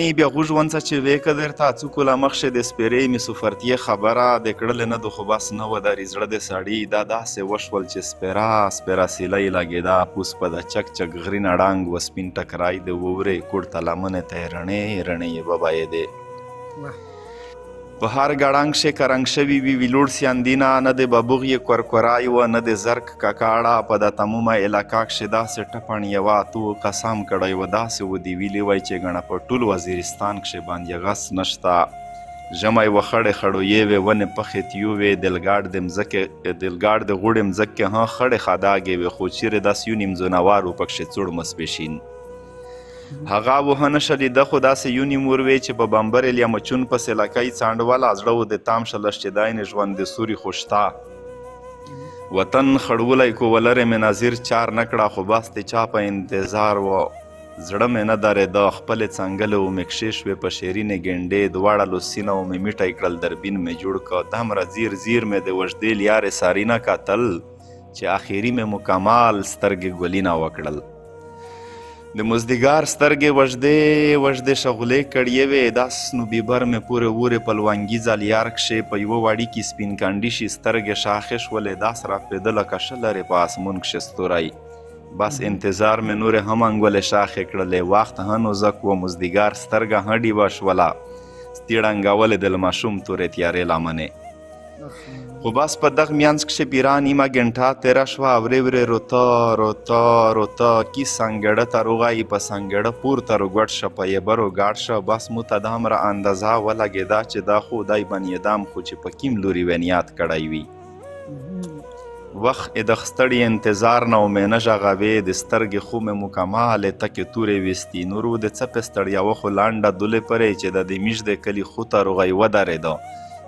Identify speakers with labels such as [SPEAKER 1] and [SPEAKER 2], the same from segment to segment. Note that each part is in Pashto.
[SPEAKER 1] بیا غوږ ونڅه چې وې که درته څوکو لا مخ شې د سپېرې مې سفرتیې خبره د کړلې نه د خو بس نه ودري زړه د سړي دا داسې وشول چې سپېره سپېره سیلۍ لګېده پوس په د چک چک غرینه ړانګ و سپین ټکرای د وورې کوړته لمنې ته یې رڼې رڼې یې وبایېدې. په هر ګړنګ کښې کرنګ شوي وي ویلوړ سیندینه، نه د ببوغ یې کورکورای و نه د زرک ککاړه، په دا تمومه علاقه کښې داسې ټپڼ یوه اتو قسم کړی و داسې و دې ویلي وای چې ګڼه په ټول وزیرستان کښې باندیغس نشته. ژمی و خړې خړویې وې ونې پخې تیو وې دلګاډ د مځکې دلګاډ د غوړې مځکې هه خړې خاداګې وې خو چیرې داسې یو نیم ځونوار و پکښې څوړ مسپېشین. هغه وه نه شلیده خو داسې یو نیم ور وې چې په بمبرې لیا مچون پسې لکۍ څانډوله زړه و د تام شلش چې داینې ژوند د سوري خو شته وطن خړولی کو ولرې مې نظیر چار نه کړه خو بس د چا په انتظار و زړه مې نه درېده خپلې څنګلې و مې کښې شوې په شیرینې ګنډې دواړه لوسینه و مې میټی کړل دربین مې جوړ که دمره ځیر ځیر مې د وژدې لیارې سارینه کتل چې اخیری مې مکمال سترګې ګلینه وکړل. د مزدیګار سترګې وژدې وژدې شغلې کړیې وې، داس نو بیبر مې پورې وورې په لونګي ځلیار کښې په یوه وړي کې سپین کنډي شي سترګې شاخې شولې، داس راپېده لکه شلرې په آسمون کښې ستوری. بس انتظار مې نورې هم انګولې شاخې کړلې، وخت هه نو زک و مزدیګار سترګه هه ډیوه شوله، ستي ړنګولې د لماشوم تورې تیارې لمنې. خو بس په دغ ميانځ کښې پيرا نيمه ګنټه تېره شوه، ورې ورې روته روته روته کی سنګړه ته روغی په سنګړه پورته روګوټ شه په يبه روګاډ شه، بس مو ته دامره اندازه ولګېده چې دا خو دای بنيدام خو چې په کيم لوري وينيات کړی وي. وخ ئې د ستړي انتظار نه ومې نه ژغوې د سترګې خو مې مکمالې تکې تورې ویستي نور و د څپې ستړیا وخو لنډه دولې پرې چې د دې میژ د کلي خو ته روغی ودرېده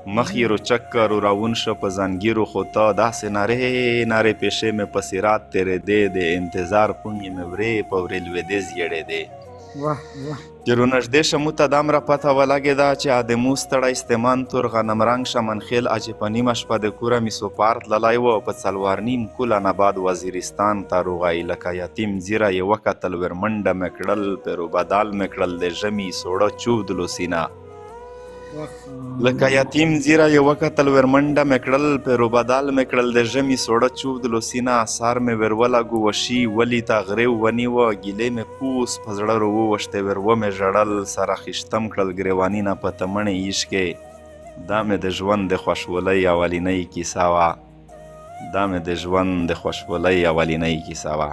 [SPEAKER 1] مخ یې روچک که رو راون شه په ځنګیرو خو ته داسې نرې نرې پېشې مې په صراط تېرېدې د انتظار پونډې مې ورې په ورې لوېدې زیړېدې.
[SPEAKER 2] واه واه.
[SPEAKER 1] چې رونژدې شه مو ته دامره پته ولګېده چې ادمو ستړی ستمان تور غنم رنګ شمنخېل اچې په نیمه شپه د کوره می سوپار تللی و په څلوار نیم کوله نه بعد وزیرستان ته روغی لکه یتیم ځیره یې وکتل ورمنډه مې کړل پروبدال مې کړل د ژمي سوړه چودلو سینه لکه یتیم ځیره یې وکتل ورمنډه مې کړل پیروبدال مې کړل د ژمي سوړه چودلو سینه سار مې ورولګو وشي ولي ته غریو ونیوه ګیلې مې پوس په زړه رو ووشتې ور ومې ژړل سره خیشتم کړل ګریوانینه په تمڼې ایشکې دا مې د ژوند د خوشولۍ اولینۍ کیسه وه دا مې د ژوند د خوشولۍ اولینۍ کیسه وه.